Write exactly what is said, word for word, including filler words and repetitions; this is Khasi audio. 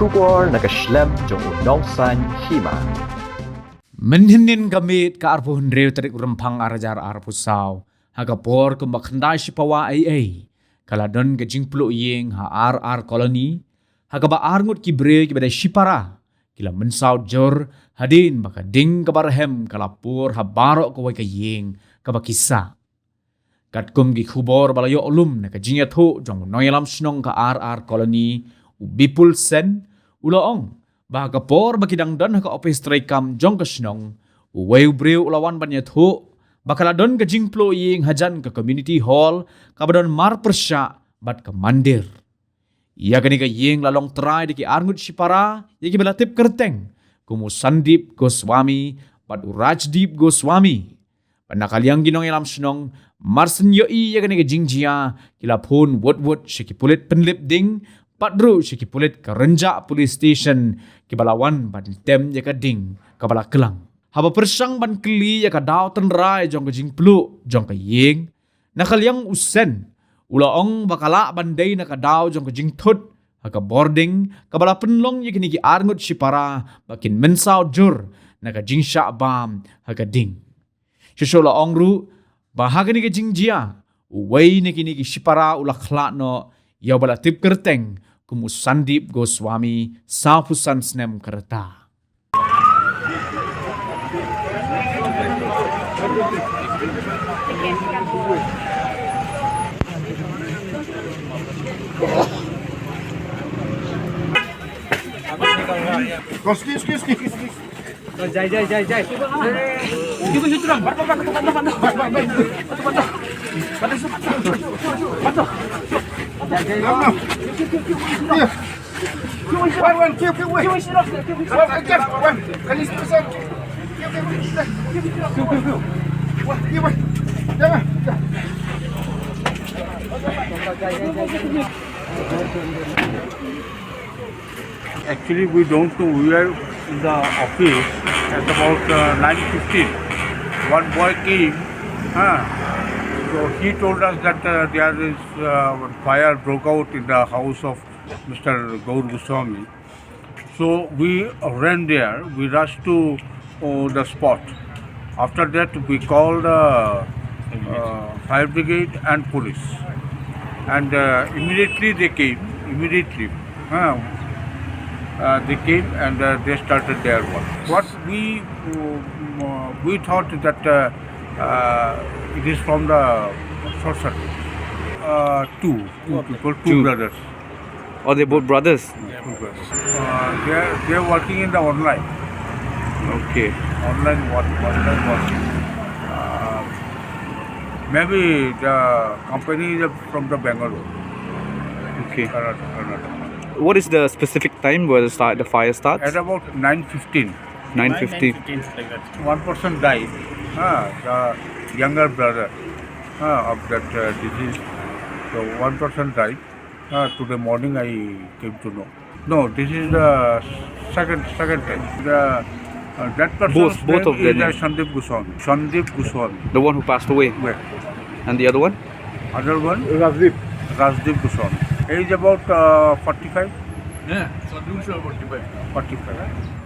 Khubor na ka shlem jong u Nongsaiñ Hima. Mynhynnin ka miet ka arphew hynriew tarik u Rymphang ar hajar arphew saw, ha ka por kumba khyndai shi pawa eiei, ka la don ka jingpluh ïing ha R R Colony, ha kaba arngut ki briew kiba dei shipara ki la mynsaw jur, hadien ba ka ding kaba rhem ka la pur ha baroh kawei ka ïing kaba ki sah. Katkum ki khubor ba la ïoh lum na ka jingïathuh jong u nongïalam shnong ka R R Colony, u Bipul Sen, u la ong ba ha ka por ba ki dang don ha ka ophis treikam jong ka shnong, uwei u briew u la wan ban ïathuh ba ka la don ka jingpluh ïing hajan ka community hall kaba don marpyrshah bad ka mandir. Ïa kane ka ïing la long trai da ki arngut shipara, ïa kiba la tip kyrteng kum u Sandeep Goswami bad u Rajdeep Goswami. Bad na ka liang ki nongïalam shnong, mar shen ïohi ïa kane ka jingjia, ki la phone wut wut sha ki pulit pynlip ding, bad ruh sha ki pulit ka Rynjah Police Station, kiba la wan ban tem ïa ka ding kaba la klang. Haba pyrshang ban kylli ïa ka daw tynrai jong ka jingpluh jong ka ïing, na ka liang u Sen, u la ong ba ka lah ban dei na ka daw jong ka jingthut ha ka bording kaba la pynlong ïa kine ki arngut shipara ba kin mynsaw jur na ka jingshah bam ha ka ding. Shuh shuh la ong ruh ba ha kane ka jingjia, uwei na kine ki shipara u la khlad noh, ïa uba la tip kyrteng kum u Sandeep Goswami, sawphew san snem ka rta. Excuse, excuse, excuse, excuse. যাই, যাই, যাই, যাই। কি করছিস তোরা? বাদ, বাদ, বাদ, বাদ, বাদ। বাদ, বাদ, বাদ। বাদ, বাদ, বাদ। যাই, যাই। One, one, kill, kill, wait. One, again, one. Can you still say? Kill, kill, kill. Kill, kill, kill. One, kill, one. Yeah, yeah. Actually, we don't know. We were in the office at about uh, nine fifteen. One boy came. Huh? So he told us that uh, there is uh, fire broke out in the house of Mister Gaur Goswami. So we ran there, we rushed to uh, the spot. After that, we called uh, uh, fire brigade and police. And uh, immediately they came, immediately. Uh, uh, they came and uh, they started their work. What we, um, uh, we thought that uh, uh, it is from the short circuit. Uh, two, two people, two brothers. Oh, they both brothers? Uh, they are, they are working in the online. Okay. Online work, online working. Uh, maybe the company is from the Bangalore. Okay. Karnataka, Karnataka. What is the specific time where the start, the fire starts? At about nine fifteen. Nine fifteen. Like that. One person died. Ah, the younger brother ah, of that uh, disease. So one person died. Uh, today morning I came to know. No, this is the second second time. The uh, that person both, both of them. Is uh, Sandeep Goswami. Sandeep Goswami. The one who passed away. Yes. And the other one? Other one? Rajdeep. Rajdeep Goswami. He is about uh, forty-five. Yeah, Sandeep is forty-five. Forty-five.